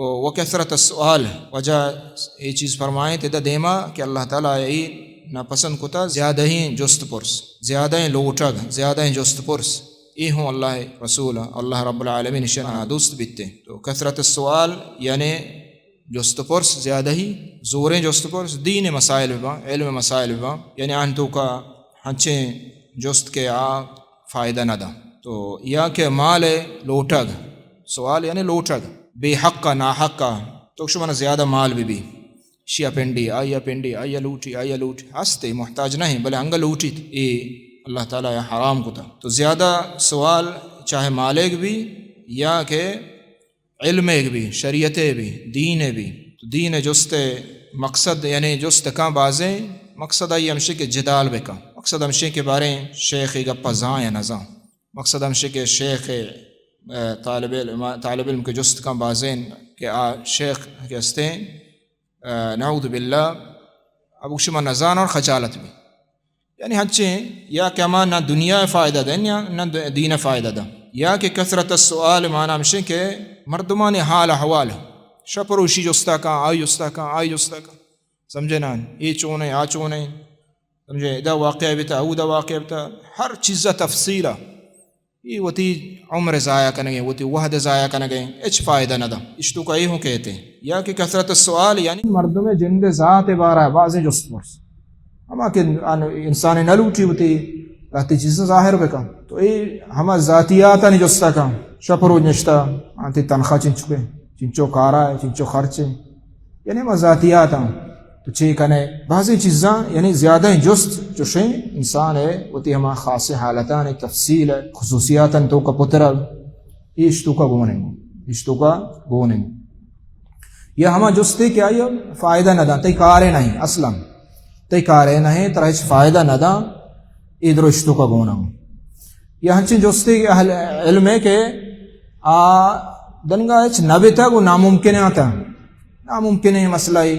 و کثرت السؤال، وجہ اے چیز فرمائیں تدا دیما کہ اللہ تعالیٰ ای ناپسند کتا زیادہ ہی جست پرس، زیادہ ہی لوٹگ، زیادہ ہی جست پرس۔ اے ہوں اللہ رسول، اللہ رب العالمین اشاں دوست بیتے۔ تو کثرت السؤال یعنی جست پرس زیادہ ہی، زوریں جست پرس، دین مسائل بباں، علم مسائل بباں، یعنی آن توکا ہنچیں جست کہ آ فائدہ نہ داں۔ تو یا کہ مال لوٹگ، سؤال یعنی لوٹگ، بے حق ء ناحق ء، تو شما زیادہ مال بہ بی، شیا پنڈی، آیا پنڈی، آیا لوٹی، آیا لوٹی، ہستے محتاج نہیں، بلے انگا لوٹیت، اے اللہ تعالیٰ ء حرام کتا۔ تو زیادہ سؤال چاہے مالک بی یا کہ علم ء بی، شریعت ء بی، دین ء بی۔ تو دین ء جست ء مقصد، یعنی جست کاں بازیں مقصد آئی ہمشی کہ جدال بکن۔ مقصد ہمشی کہ باریں شیخ ء گپا زان یا نہ زان۔ مقصد ہمشی کہ شیخ ء، اے، طالب علم، طالب علم کہ جست کاں بازیں کہ آ شیخ کہ استیں، اے، نعوذ باللہ، ابو شما نزان اور خجالت بی۔ یعنی ہنچیں یا کہ ہما نہ دنیا ء فائدہ دن یا نہ د-، دین ء فائدہ دن، یا کہ کثرت السؤال معنی ہمشیں کہ مردمانی حال احوال، شپ روشی جستا کن، آئی جستا کن، آئی جستا کن، سمجھے نا؟ اے چونیں، آ چونیں، سمجھے؟ ادا واقعہ بیتا، اودا واقعہ بیتا، ہر چیزا تفصیلا۔ اے وتی عمر ضائع کنگیں، وتی وہد ضائع کنگیں، ہچ فائدہ نہ داں۔ اشتو کا اے ہوں کہتے ہیں۔ یا کہ کثرت السؤال، یعنی مردم جند ذات بارہ بازیں جست پرس۔ ہما کہ ان-، انسان نہ لوٹی وتی لہتی چیزاں ظاہر بکن۔ تو اے ہما ذاتیاتانی جستا کن، شپ روچ نشتا، آنتی تنخواہ چنچکے، چنچو کارا ہے، چنچو خرچے۔ یعنی ہما ذاتیات ہم تو چے کنے، بعضی چیزاں، یعنی زیادہ جست چوشیں انسان ہے، وتی ہما خاص حالتان تفصیل ہے، خصوصیاتن تو کا پتر، ایش تو کا گونیں، ایش تو کا گونیں۔ یا ہما جستے کہ آئی فائدہ نہ داں، تئی کارے نہیں اصلاً، تئی کارے نہیں، ترا ہچ فائدہ نہ داں، اے درو اشتو کا گوناں۔ یا ہنچیں جستے کہ اہل علم ہے کہ آ دنگا ہچ نہ بیتا گو ناممکن آتا، ناممکن ہے مسئلہ ہے۔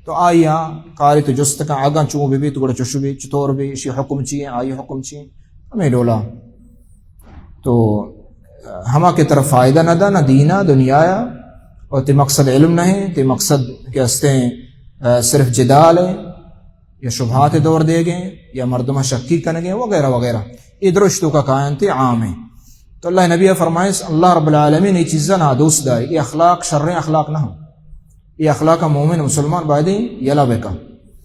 تو آئی آ کاری تو جست کن، اگاں چون بی بی تو گڑا چوش بی، چطور بی، اشی حکم چی ہے، آئی حکم چی ہے، ہمیں ڈولا۔ تو ہما کہ ترا فائدہ نہ دا، نہ دینا، دنیا یا، اور تی مقصد علم نہیں، تی مقصد کہ ہستے ہیں، آ، صرف جدال ہے، یا شبہات دور دے گئے، یا مردم شکی کنگے وغیرہ وغیرہ۔ اے درشتو کا کائنت عام ہیں۔ تو اللہ نبی فرمائے، اللہ رب العالمین اے چیزاں نادوست دائے، اے اخلاق شریں اخلاق نہ ہو۔ اے اخلاق مومن مسلمان بایدیں یلا بکن۔